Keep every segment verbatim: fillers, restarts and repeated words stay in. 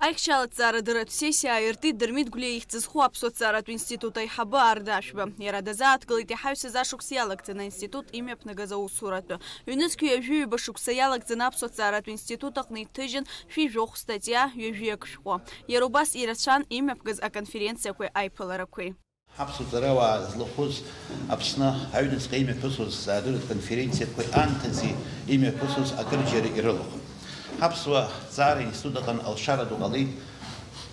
Аихшьала ҭҵаарадырратә сессиа ааиртит Дырмит Гәлиа ихьӡ зху Аԥсуа ҭҵааратә институт аиҳабы Аарда Ашәба. Иара дазааҭгылеит иаҳа ҩсыз ашықәс иалагӡаны аинститут имҩаԥнагаз аусуратәы. Ҩнызқь ҩажәи ҩба шықәса иалагӡаны Аԥсуа ҭҵааратә институт аҟны иҭыжьын шәи жәохә статиа, ҩажәи акы шәҟәы. Иара убас ирацәан имҩаԥгаз аконференциақәеи аиԥыларақәеи. Ҳаԥсуа ҵарауаа злахәыз Аԥсны аҩныҵҟа имҩаԥысуаз зҵаарадырратә конференциақәеи анҭыҵи имҩаԥысуаз акырџьара ирылахәын. Ҳаԥсуа ҵаара институт аҟны алшара ду ҟалеит.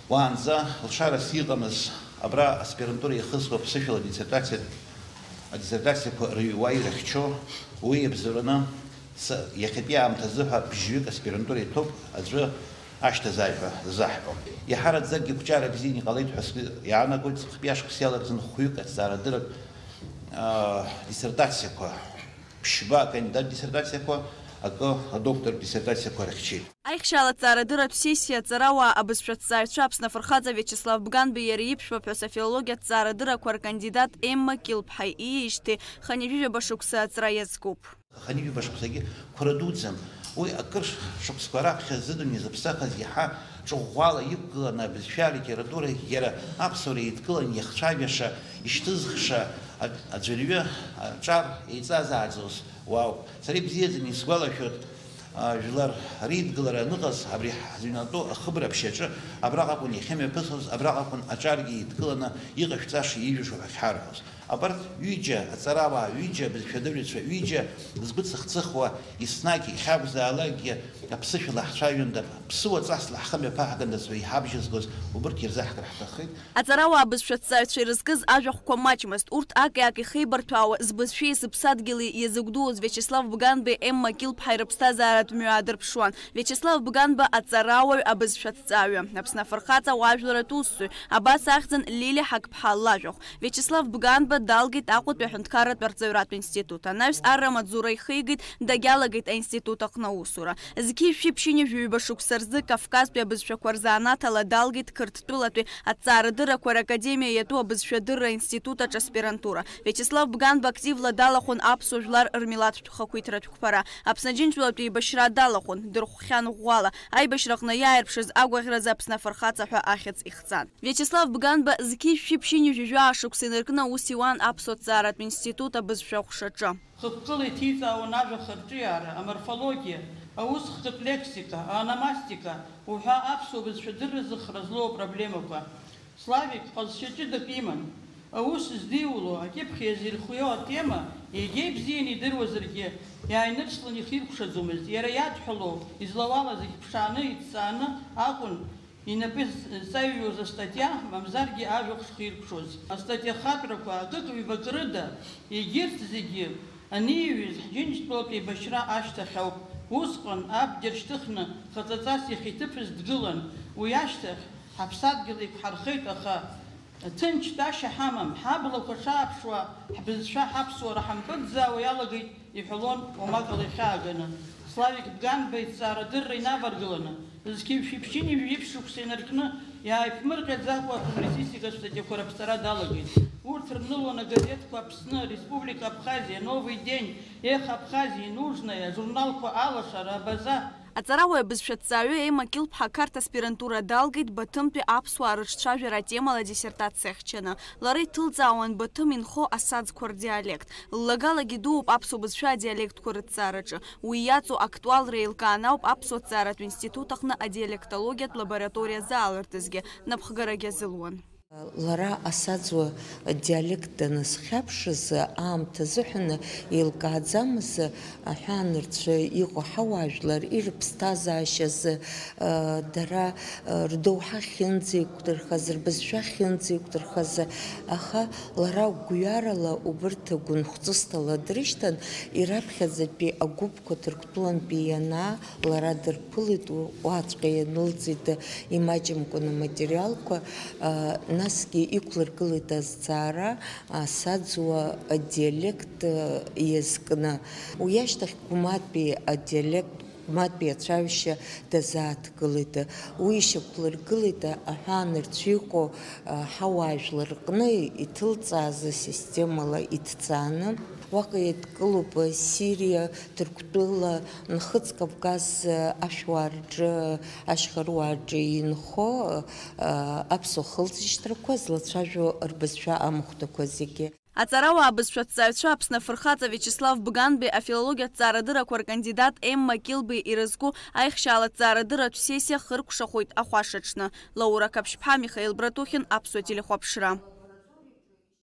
Уаанӡа лшарас иҟамыз абра аспирантура иахысуа ԥсышәала диссертациа, адиссертациақәа рыҩуа ирыхьчо, уи иабзоураны Са, иахьатәи аамҭазы ҳәа бжьҩык аспирантура иҭоуп, аӡәы ашьҭазааит ҳәа заҳҳәо. Иаҳараӡакгьы қәҿиара бзианы иҟалеит ҳәа сгәы иаанагоит, зыхтәи ашықәс иалагӡаны хәҩык аҭҵаарадырратә, аа, диссертациақәа, ԥшьба акандидат диссертациақәа, акы адоктор диссертациақәа рыхьчеит. Аихшьала ҭҵаарадырратә сессиа аҵарауаа абызшәа ҭҵааҩцәа Аԥсны афырхаҵа Виачеслав Бганбеи иареи иԥшәмаԥҳәыс афилологиа ҭҵаарадыррақәа ркандидат Емма Кьылԥҳаи ииижьҭеи хынҩажәижәаба шықәса аҵра иазкуп. Хынҩажәаба шықәсагьы қәра дуӡӡам. Уи акыр шықәсқәа раԥхьа зыдунеи зыԥсахыз иаҳа ҿыӷәӷәала иқәгыланы абызшәа, алитература, иара аԥсуара еидкыланы иахцәажәаша, ишьҭызхша аӡәырҩы аҿар еиҵазааӡоз уаауп. Сара ибзиаӡаны исгәалашәоит, а, жәлар реидгылара аныҟаз абри ҳзыҩнатәоу ахыбра ԥшьаҿы абраҟа акәын иахьымҩаԥысуаз, абраҟа акәын аҿаргьы еидкыланы иҟашәҵаша, ижәаша ҳәа ахьҳарҳәоз. Абарҭ ҩыџьа аҵарауаа, ҩыџьа абызшәадырҩцәа, ҩыџьа згәы цыхцыхуа, еснагь иахьакәзаалакгьы аԥсышәала ҳцәажәандап, ԥсыуа ҵасла ҳхы мҩаԥаҳгандаз ҳәа иҳабжьазгоз убырҭ ирзаҳкыр ҳҭаххеит. Аҵарауаа абызшәа ҭҵааҩцәа ирызкыз ажәахәқәа маҷмызт. Урҭ аки-аки хеибарҭәаауа, збызшәеи зыԥсадгьыли иазыгәдууз Виачеслав Бганбеи Емма Кьылԥҳаи рыԥсҭазаара адмҩа аадырԥшуан. Виачеслав Бганба аҵарауаҩ, абызшәа ҭҵааҩы, Аԥсны афырхаҵа уаажәларратә усзуҩ, абас ахьӡын Лили Ҳақԥҳа лажәахә. Виачеслав Бганба далгеит Аҟәатәи аҳәынҭқарратә арҵаҩратә институт. Анаҩс арра амаҵзура ихигеит, дагьалагеит аинститут аҟны аусура. Зқьи жәшәи ԥшьынҩажәи ҩба шықәса рзы Кавказтәи абызшәақәа рзанааҭ ала далгеит Қырҭтәылатәи аҭҵаарадыррақәа ракадемиа иатәу абызшәадырра аинститут аҿы аспирантура. Виачеслав Бганба активла далахәын аԥсуа жәлар рмилаҭтә хақәиҭратә қәԥара. Аԥсны Аџьынџьтәылатәи еибашьра далахәын, дырхәхьан ӷәӷәала. Аибашьраҟны иааирԥшыз агәаӷьразы Аԥсны афырхаҵа ҳәа ахьӡ ихҵан. Виачеслав Бганба зқьи жәшәи ԥшьынҩажәи жәаа шықәса инаркны аус иуан Аԥсуа ҭҵааратә институт абызшәа аҟәшаҿы. Хықәкыла иҭиҵаауан ажәахә арҿиаара, аморфологиа, аус хкык лексика, аономастика уҳәа аԥсуа бызшәа дырразы хра злоу апроблемақәа. Славик ҟазшьа ҷыдак иман. Аус здиуло, акьыԥхь иазирхио атема егьа ибзианы идыруазаргьы, иааинырслан ихиркәшаӡомызт. Иара иадҳәалоу, излауала зегь ԥшааны, иҭҵааны акәын инапы зҵаҩҩуаз астатиа, мамзаргьы ажәахә шхиркәшоз. Астатиа хатәрақәа акык-ҩбак рыда, егьырҭ зегьы аниҩыз, ҳџьынџьтәылатә еибашьра ашьҭахь ауп. Усҟан абџьар шьҭыхны хаҵаҵас иахьиҭыԥыз дгылан. Уи ашьҭахь ҳаԥсадгьыл еиқәҳархеит, аха ҭынч тәашьа ҳамам, ҳаблақәа шааԥшуа, ҳбызшәа, ҳаԥсуара ҳампыҵӡаауа иалагеит, иҳәалон уамак ала ихьааганы. Славик Бганба иҭҵаарадырра инаваргыланы, зқьи жәшәи ԥшьынҩажәи ҩышықәса инаркны, иааиԥмырҟьаӡакәа апублицистикатә статиақәа раԥҵара далагеит. Урҭ рнылон агазеҭқәа Аԥсны, Республика Абхазиа, Новый день, Эхо Абхазии, Нужное, ажурналқәа Алашара, Абаза. Аҵарауаҩ абызшәа ҭҵааҩы Ема Кьылԥҳа Қарҭ аспирантура далгеит Баҭымтәи аԥсуаа рыҿцәажәара атемала диссертациа хьчаны. Лара иҭылҵаауан Баҭым инхо асаӡқәа рдиалект. Ллагалагьы дууп аԥсуа бызшәа адиалектқәа рыҭҵаараҿы. Уи иаҵоу актуалра еилкааны ауп Аԥсуа ҭҵааратә институт аҟны адиалектологиатә лабораториа заалыртызгьы, напхгарагьы азылуан. Лара асаӡуа диалект даназхьаԥшыз аамҭа азыҳәан еилкааӡамыз аҳәаанырцә иҟоу ҳауаажәлар ирыԥсҭазаашьаз, дара рдоуҳа ахьынӡеиқәдырхаз, рбызшәа ахьынӡеиқәдырхаз, аха лара гәҩарала убырҭ гәынхәҵысҭала дрышьҭан, ираԥхьаӡатәи агәыԥ Қәа Ҭырқәтәылантәи ианаа, лара дырԥылеит, уаҵәҟьа ианылҵит имаҷымкәан аматериалқәа, а, насгьы иқәлыргылеит азҵаара, а, асаӡуа адиалект, а, иазкны. Уи ашьҭахь Гәматәи адиалект, Гәматәи ацәажәашьа дазааҭгылеит. Уи ишьақәлыргылеит аҳәаанырцә иҟоу, а, ҳауаажәлар рҟны иҭылҵааз асистемала иҭҵааны. Уаҟа еидкылоуп Сириа, Ҭырқәтәыла, Нхыҵ Кавказ ашәуаа рҿы, ашьхаруаа рҿы инхо аԥсуа хылҵышьҭрақәа злацәажәо рбызшәа амахәҭақәа зегьы. Аҵарауаа бызшәаҭҵааҩцәа Аԥсны афырхаҵа Виачеслав Бганбеи афилологиатә ҵаарадыррақәа ркандидат Емма Килбеи ирызку аихшьаала ҭҵаарадырратә сессиа хыркәшахоит ахәашаҽны. Лаура Қаԥшьԥҳа, Михаил Братухин, Аԥсуа телехәаԥшра.